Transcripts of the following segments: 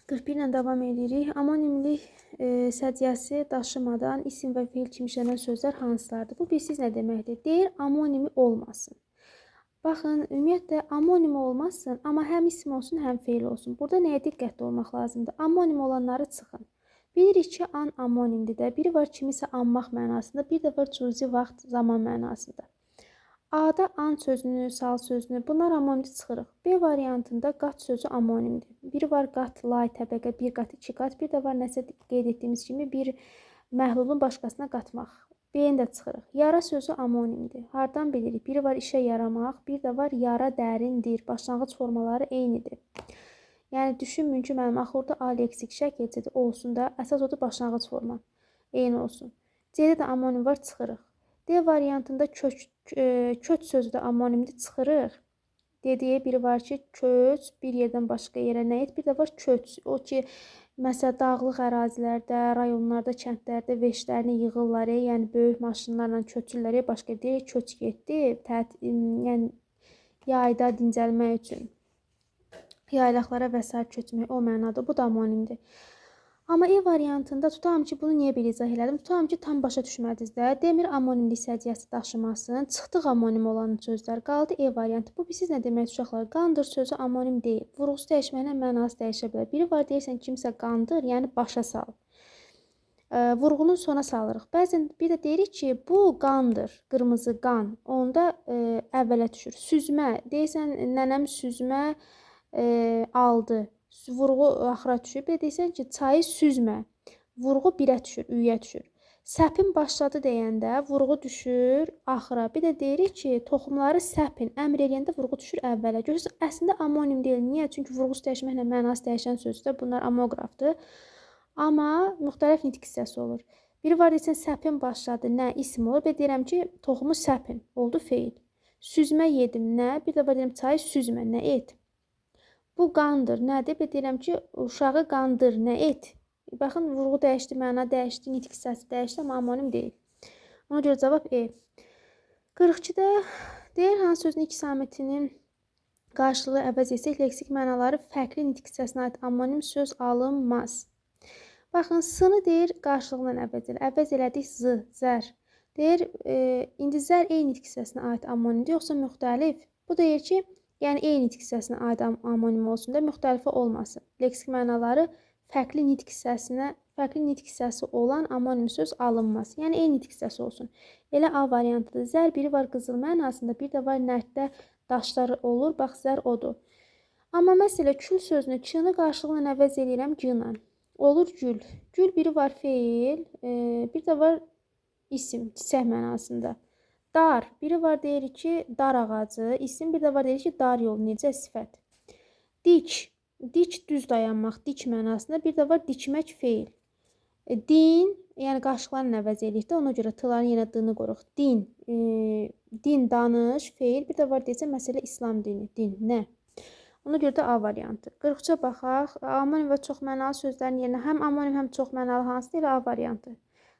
41 ilə davam edirik. Amonimlik səciyyəsi daşımadan isim və feil kimi işlənən sözlər hansılardır? Bu bilirsiz nə deməkdir? Deyir, amonimi olmasın. Baxın, ümumiyyətlə, amonim olmasın, amma həm isim olsun, həm feil olsun. Burada nəyə diqqətli olmaq lazımdır? Amonim olanları çıxın. Bilirik ki, an amonimdir də. Biri var kimisə anmaq mənasında, bir də var cüzi vaxt, zaman mənasında. A-da an sözünü, sal sözünü, bunlar amonimdir, çıxırıq. B variantında qat sözü amonimdir. Biri var qat, lay, təbəqə, bir qat, iki qat. Bir də var nəsə qeyd etdiyimiz kimi bir məhlulun başqasına qatmaq. B-ni də çıxırıq. Yara sözü amonimdir. Hardan bilirik? Biri var işə yaramaq, bir də var yara dərindir. Başlanğıc formaları eynidir. Yəni, düşünməyin ki, mənim axı orada A leksik şəkilçidir, olsun da, əsas odur başlanğıc forma. Eyni olsun. C-də də amonim var, çıxırıq. D variantında köç sözü də amonimdir, çıxırıq. D-deyə biri var ki, köç, bir yerdən başqa yerə nə et? Bir də var köç. O ki, məsələn, dağlıq ərazilərdə, rayonlarda, kəndlərdə veşlərini yığırlar, yəni böyük maşınlarla köçürlər, başqa deyir, köç getdi, yəni yayda dincəlmək üçün. Yaylaqlara və sair köçmək o mənada, bu da amonimdir. Amma E variantında tutam ki, bunu niyə belə izah elədim? Tutam ki, tam başa düşmədiniz də. Demir amonimlik səciyyəsi daşımasın. Çıxdıq amonim olan sözlər. Qaldı E variantı. Bu siz nə demək uşaqlar? Qandır sözü amonim deyil. Vurğusu dəyişməklə mənası dəyişə bilər. Biri var deyirsən kimsə qandır, yəni başa sal. Vurğunun sona salırıq. Bəzən bir də deyirik ki, bu qandır, qırmızı qan. Onda əvvələ düşür. Süzmə, deyirsən nənəm süzmə aldı. Vurğu axıra düşür. Bir də deyirsən ki, çayı süzmə. Vurğu birə düşür, üyə düşür. Səpin başladı deyəndə vurğu düşür axıra. Bir də deyirik ki, toxumları səpin. Əmr eləyəndə vurğu düşür əvvələ. Görürsünüz, əslində amonim deyil. Niyə? Çünki vurğusu dəyişməklə mənası dəyişən sözdür. Bunlar amoqrafdır. Amma müxtəlif nitq hissəsi olur. Biri var deyirsən, səpin başladı, nə? İsim olur. Bir də deyirəm ki, toxumu səpin. Oldu feil. Süzmə yedim, nə? Bir də var deyirəm, çayı süzmə, nə et? Bu qandır, nədir? Bir deyirəm ki, uşağı qandır, nə et? Baxın, vurğu dəyişdi, məna dəyişdi, nitq hissəsi dəyişdi, amma amonim deyil. Ona görə cavab E. 42-də deyir, hansı sözün iki samitinin qarşılığı əvəz etsək, leksik mənaları fərqli nitq hissəsinə aid amonim söz alınmaz. Baxın, s-nı deyir, qarşılığından əvəz elə. Əvəz elədik z, zər. Deyir, indi zər eyni nitq hissəsinə aid amonimdir, yoxsa müxtəlif? Bu deyir ki, yəni eyni nitq hissəsinə aid amonim olsun da, müxtəlifi olmasın. Leksik mənaları fərqli nitq hissəsinə, fərqli nitq hissəsi olan amonim söz alınmaz. Yəni eyni nitq hissəsi olsun. Elə A variantıdır. Zər biri var qızıl mənasında, bir də var nərddə daşlar olur. Bax, zər odur. Amma məsələ kül sözünü ç-nı qarşılığıyla əvəz eləyirəm g-la. Olur gül. Gül biri var feil, bir də var isim, çiçək mənasında. Dar. Biri var deyirik ki, dar ağacı, isim. Bir də var deyirik ki, dar yol, necə sifət. Dik. Dik düz dayanmaq, dik mənasında. Bir də var dikmək feil. Din, yəni qarşılarla əvəz eləyirik də, ona görə t-ların yenə d-ni qoyuruq. Din, din danış, feil. Bir də var deyəcəm, məsələ İslam dini, din, nə? Ona görə də A variantı. 43-ə baxaq. Amonim və çox mənalı sözlərin yerinə həm amonim, həm çox mənalı hansıdır? Elə A variantı.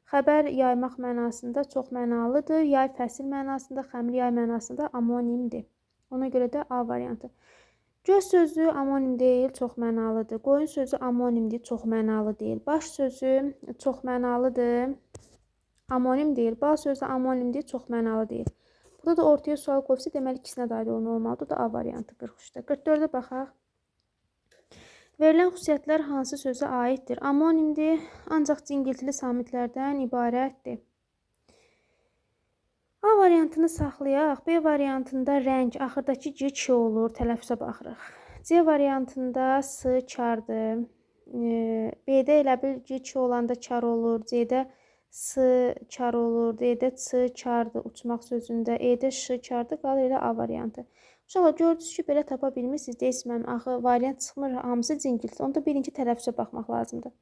Xəbər yaymaq mənasında çox mənalıdır. Yay fəsil mənasında, xəmir yay mənasında amonimdir. Ona görə də A variantı. Göz sözü amonim deyil, çox mənalıdır. Qoyun sözü amonimdir, çox mənalı deyil. Baş sözü çox mənalıdır, amonim deyil. Bal sözü amonimdir, çox mənalı deyil. Burada da ortaya sual qoyubsa, deməli ikisinə də aid olmalıdır. Bu da A variantı 43-də. 44-ə baxaq. Verilən xüsusiyyətlər hansı sözə aiddir? Amonimdir, ancaq cingiltili samitlərdən ibarətdir. A variantını saxlayaq. B variantında rəng, axırdakı G Ç olur, tələffüzə baxırıq. C variantında S kardır. B-də elə bil G Ç olanda kar olur, C-də S kar olur, D-də C kardır uçmaq sözündə, E-də Ş kardır, qalır elə A variantı. Uşaqlar, gördünüz ki, belə tapa bilmirsiniz. Deyirsiniz, mənim axı variant çıxmır, hamısı cingilti. Onda birinci tələffüzə baxmaq lazımdır.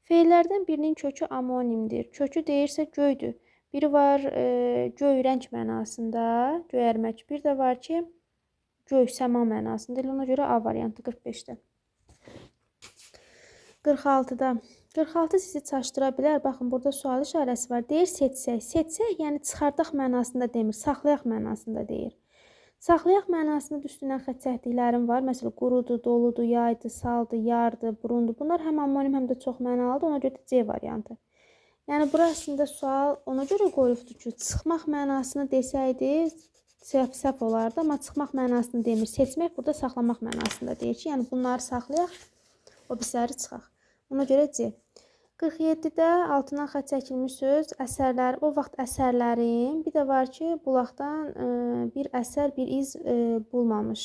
Feillərdən birinin kökü amonimdir. Kökü deyirsə göydür. Biri var göy rəng mənasında, göyərmək. Bir də var ki, göy səma mənasında. Elə ona görə A variantı 45-də. 46-da. 46 sizi çaşdıra bilər. Baxın, burada sual işarəsi var. Deyir, seçsək. Seçsək, yəni çıxardaq mənasında demir, saxlayaq mənasında deyir. Saxlayaq mənasında üstündən xətt çəkdiklərim var. Məsələn, qurudur, doludur, yaydır, saldır, yardır, burundur. Bunlar həm amonim, həm də çox mənalıdır. Ona görə də C variantı. Yəni, bura əslində sual ona görə qoyubdur ki, çıxmaq mənasını desəydi, səhv olardı. Amma çıxmaq mənasını demir. Seçmək burada saxlamaq mənasında deyir ki, yəni bunları saxlayaq, o birisləri çıxaq. Ona görə C. 47-də altından xətt çəkilmiş söz əsərlər, o vaxt əsərlərin, bir də var ki, bulaqdan bir əsər, bir iz bulmamış.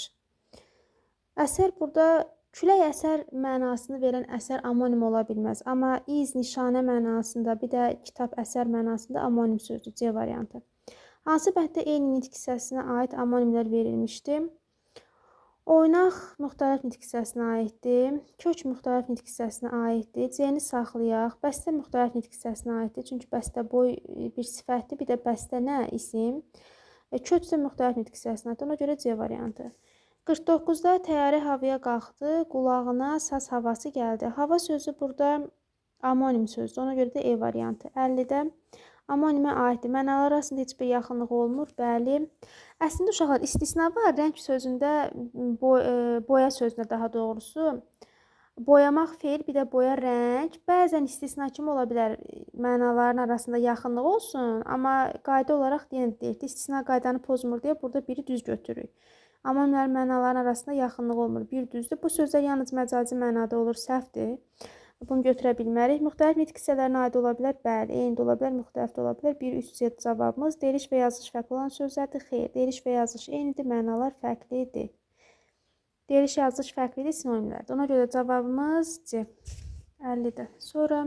Əsər burada külək əsər mənasını verən əsər amonim ola bilməz. Amma iz, nişanə mənasında, bir də kitab əsər mənasında amonim sözdür, C variantı. Hansı bənddə eyni nitq hissəsinə aid amonimlər verilmişdi? Oynaq müxtəlif nitq hissəsinə aiddir. Kök müxtəlif nitq hissəsinə aiddir. C-ni saxlayaq. Bəstə müxtəlif nitq hissəsinə aiddir. Çünki bəstə boy bir sifətdir. Bir də bəstə nə isim. Kök isə müxtəlif nitq hissəsinə aiddir. Ona görə C variantı. 49-da təyyarə havaya qalxdı. Qulağına saz havası gəldi. Hava sözü burada amonim sözdür. Ona görə də E variantı. 50-də amonimə aiddir. Mənalar arasında heç bir yaxınlıq olmur. Bəli. Əslində uşaqlar istisna var. Rəng sözündə, boya sözündə daha doğrusu boyamaq feil, bir də boya rəng. Bəzən istisna kimi ola bilər mənaların arasında yaxınlıq olsun, amma qayda olaraq yenə deyək ki, istisna qaydanı pozmur deyə burada biri düz götürürük. Amonimlərin mənaların arasında yaxınlıq olmur. Bir düzdür. Bu sözlər yalnız məcazi mənada olur, səhvdir. Bunu götürə bilmərik. Müxtəlif nitq hissələrinə aid ola bilər. Bəli, eyni də ola bilər, müxtəlif də ola bilər. 1, 3, C cavabımız. Deyiliş və yazılış fərqli olan sözlərdir. Xeyr, deyiliş və yazılış eynidir, mənalar fərqlidir. Deyiliş, yazılış fərqlidir, sinonimlərdir. Ona görə cavabımız C. 50-də. Sonra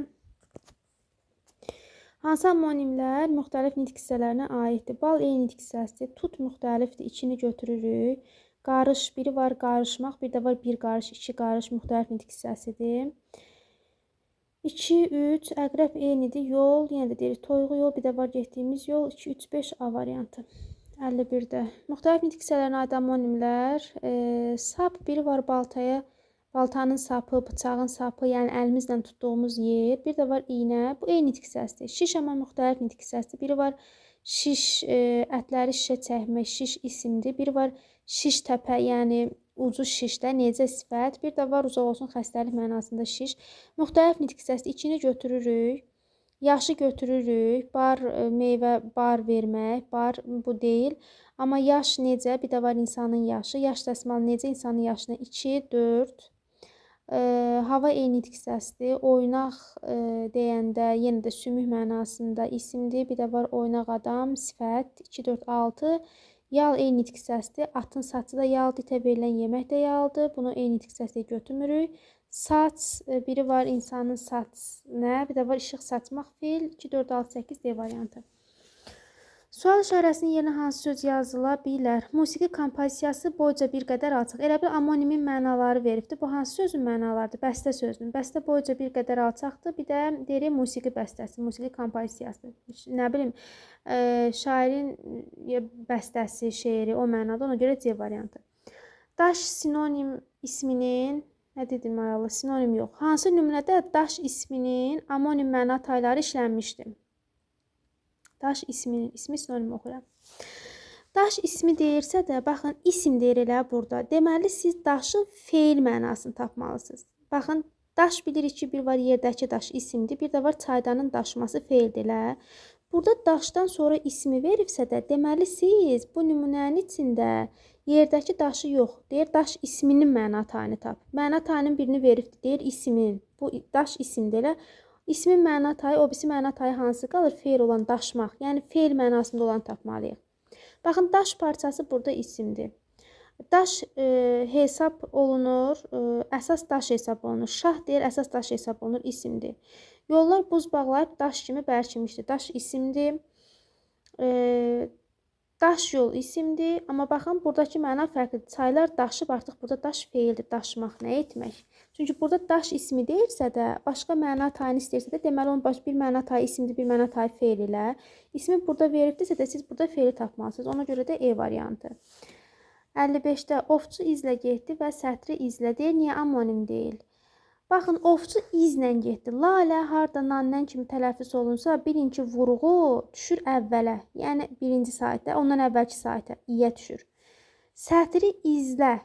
hansı amonimlər müxtəlif nitq hissələrinə aiddir? Bal eyni nitq hissəsidir. Tut müxtəlifdir, 2-ni götürürük. Qarış, biri var qarışmaq, bir də var bir qarış, iki qarış müxtəlif nitq hissəsidir. 2, 3, əqrəb eynidir, yol, yenə də deyirik toyuğu yol, bir də var getdiyimiz yol, 2, 3, 5, A variantı. 51-də. Müxtəlif nitq hissələrinə aid amonimlər, sap, biri var baltaya, baltanın sapı, bıçağın sapı, yəni əlimizlə tutduğumuz yer, bir də var iynə, bu eyni nitq hissəsidir. Şiş amma müxtəlif nitq hissəsidir. Biri var şiş, ətləri şişə çəkmək, şiş isimdir. Biri var şiş təpə, yəni ucu şişdə necə sifət, bir də var uzaq olsun xəstəlik mənasında şiş. Müxtəlif nitq hissəsi 2-ni götürürük, yaşı götürürük, bar meyvə bar vermək, bar bu deyil. Amma yaş necə, bir də var insanın yaşı, yaş dəsmalı necə insanın yaşına 2, 4. Hava eyni nitq hissəsidir. Oynaq deyəndə yenə də sümük mənasında isimdir. Bir də var oynaq adam, sifət 2, 4, 6. Yal eyni nitq hissəsidir. Atın saçı da yaldır, itə verilən yemək də yaldır. Bunu eyni nitq hissəsi götürmürük. Saç, biri var insanın saç nə, bir də var işıq saçmaq feil. 2, 4, 6, 8 D variantı. Sual işarəsinin yerinə hansı söz yazıla bilər? Musiqi kompozisiyası boyca bir qədər alçaq. Elə bil amonimin mənaları veribdir. Bu hansı sözün mənalarıdır? Bəstə sözünün. Bəstə boyca bir qədər alçaqdır. Bir də deyirik musiqi bəstəsi, musiqi kompozisiyası. Nə bilim, şairin bəstəsi, şeiri o mənada. Ona görə C variantı. Daş sinonim isminin, nə dedim ay Allah, sinonim yox. Hansı nümunədə daş isminin amonim məna tayları işlənmişdir? Daş isminin, ismi sinonim oxuyuram. Daş ismi deyirsə də, baxın, isim deyir elə burada. Deməli, siz daşın feil mənasını tapmalısınız. Baxın, daş bilirik ki, bir var yerdəki daş isimdir, bir də var çaydanın daşması feildir elə. Burada daşdan sonra ismi veribsə də, deməli, siz bu nümunənin içində yerdəki daşı yox, deyir daş isminin məna tayını tap. Məna tayının birini veribdir, deyir ismin. Bu daş isimdir elə. İsmin məna tayı, o birisi məna tayı hansı qalır? Feil olan daşmaq. Yəni feil mənasında olan tapmalıyıq. Baxın, daş parçası burada isimdir. Daş hesab olunur, əsas daş hesab olunur. Şah deyir, əsas daş hesab olunur, isimdir. Yollar buz bağlayıb daş kimi bərkimişdir. Daş isimdir. Daş yol isimdir. Amma baxın, buradakı məna fərqlidir. Çaylar daşıb, artıq burada daş feildir. Daşmaq, nə etmək? Çünki burada daş ismi deyirsə də, başqa məna tayını istəyirsə də, deməli onun bir məna tayı isimdir, bir məna tayı feil ilə. İsmi burada veribdirsə də, siz burada feili tapmalısınız. Ona görə də E variantı. 55-də ovçu izlə getdi və sətri izlə deyir. Niyə amonim deyil? Baxın, ovçu izlə getdi. Lalə harda nannən kimi tələffüz olunsa, bilin ki, vurğu düşür əvvələ. Yəni, birinci saitə, ondan əvvəlki saitə, iyə düşür. Sətri izlə.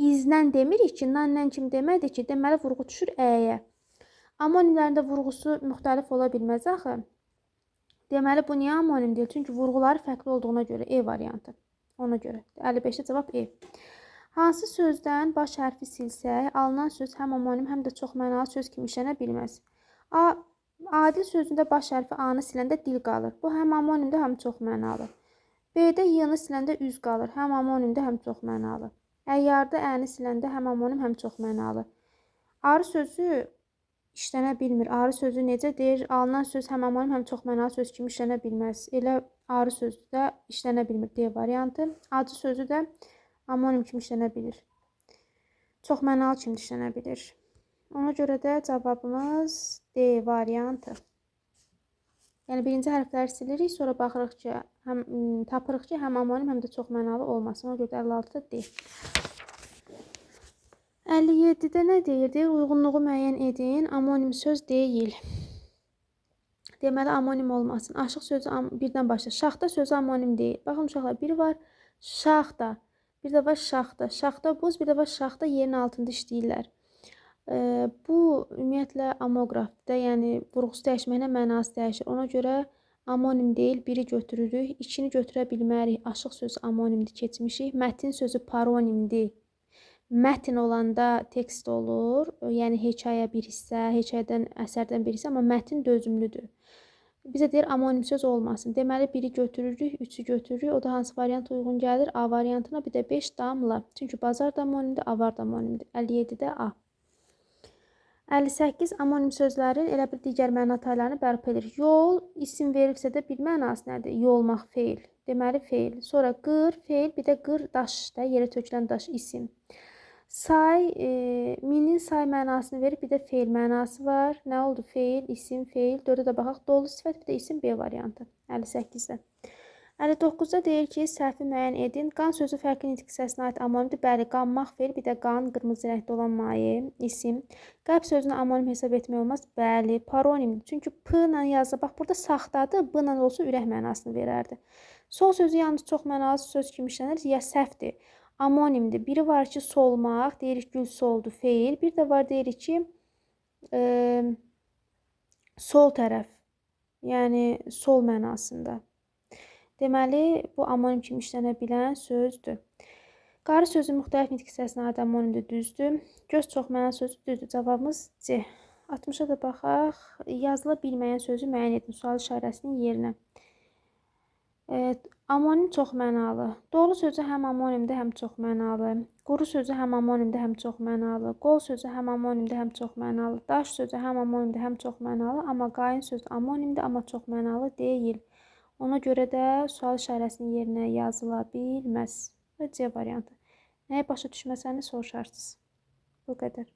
İzdən demirik ki, nan kim demədi ki, deməli vurğu düşür əyə. Amonimlərin də vurğusu müxtəlif ola bilməz axı. Deməli, bu niyə amonim deyil? Çünki vurğuları fərqli olduğuna görə E variantı. Ona görə. 55-də cavab E. Hansı sözdən baş hərfi silsək, alınan söz həm amonim, həm də çox mənalı söz kimi işlənə bilməz. A, adil sözündə baş hərfi A-nı siləndə dil qalır. Bu həm amonimdir, həm çox mənalı. B-də Y-nı siləndə üz qalır. Həm amonimdir, həm çox mənalı. Əyyarda əni siləndə həm amonim, həm çox mənalı. Arı sözü işlənə bilmir. Arı sözü necə deyir? Alınan söz həm amonim, həm çox mənalı söz kimi işlənə bilməz. Elə arı sözü də işlənə bilmir. D variantı. Acı sözü də amonim kimi işlənə bilir. Çox mənalı kimi işlənə bilir. Ona görə də cavabımız D variantı. Yəni birinci hərfləri silirik, sonra baxırıq ki, həm tapırıq ki, həm amonim, həm də çox mənalı olmasın. Ona görə də 56-da D. 57-də nə deyir? Deyir, uyğunluğu müəyyən edin. Amonim söz deyil. Deməli, amonim olmasın. Aşıq sözü birdən başla. Şaxta sözü amonim deyil. Baxın, uşaqlar, biri var şaxta, bir də var şaxta. Şaxta buz, bir də var şaxta yerin altında işləyirlər. Bu, ümumiyyətlə, amoqrafdır. Yəni, vurğusu dəyişməklə mənası dəyişir. Ona görə amonim deyil, biri götürürük. İkini götürə bilmərik. Aşıq sözü amonimdir, keçmişik. Mətin sözü paronimdir. Mətn olanda tekst olur, yəni hekayə bir hissə, hekayədən, əsərdən bir hissə, amma mətin dözümlüdür. Bizə deyir, amonim söz olmasın. Deməli, biri götürürük, üçü götürürük. O da hansı variant uyğun gəlir? A variantına, bir də 5 damla. Çünki bazar da amonimdir, avar da amonimdir. 57-də A. 58 amonim sözlərin elə bir digər məna taylarını bərpa edir. Yol isim veribsə də bir mənası nədir? Yolmaq feil. Deməli, feil. Sonra qır, feil, bir də qır daş da, yerə tökülən daş isim. Say, minin say mənasını verib, bir də feil mənası var. Nə oldu? Feil, isim, feil. 4-ə də baxaq. Dolu sifət, bir də isim B variantı. 58-də. 59-da deyir ki, səhvi müəyyən edin. Qan sözü fərqli nitq hissəsinə aid amonimdir. Bəli, qanmaq feil, bir də qan, qırmızı rəngdə olan maye, isim. Qəlb sözünü amonim hesab etmək olmaz. Bəli, paronimdir. Çünki P ilə yazılır. Bax, burada saxtadır, B ilə olsa ürək mənasını verərdi. Sol sözü yalnız çox mənalı söz kimi işlənir, ya səhvdir. Amonimdir. Biri var ki, solmaq, deyirik gül soldu, feil. Bir də var, deyirik ki, sol tərəf, yəni sol mənasında. Deməli, bu amonim kimi işlənə bilən sözdür. Qarı sözü müxtəlif nitq hissəsinə aid amonimdir, düzdür. Göz çox mənalı sözü düzdür. Cavabımız C. 60-a da baxaq. Yazıla bilməyən sözü müəyyən edin sual işarəsinin yerinə. Evet, amonim çox mənalı. Dolu sözü həm amonimdir, həm çox mənalı. Quru sözü həm amonimdir, həm çox mənalı. Qol sözü həm amonimdir, həm çox mənalı. Daş sözü həm amonimdir, həm çox mənalı. Amma qayın sözü amonimdir, amma çox mənalı deyil. Ona görə də sual işarəsinin yerinə yazıla bilməz. Və C variantı. Nəyi başa düşməsəniz soruşarsınız. Bu qədər.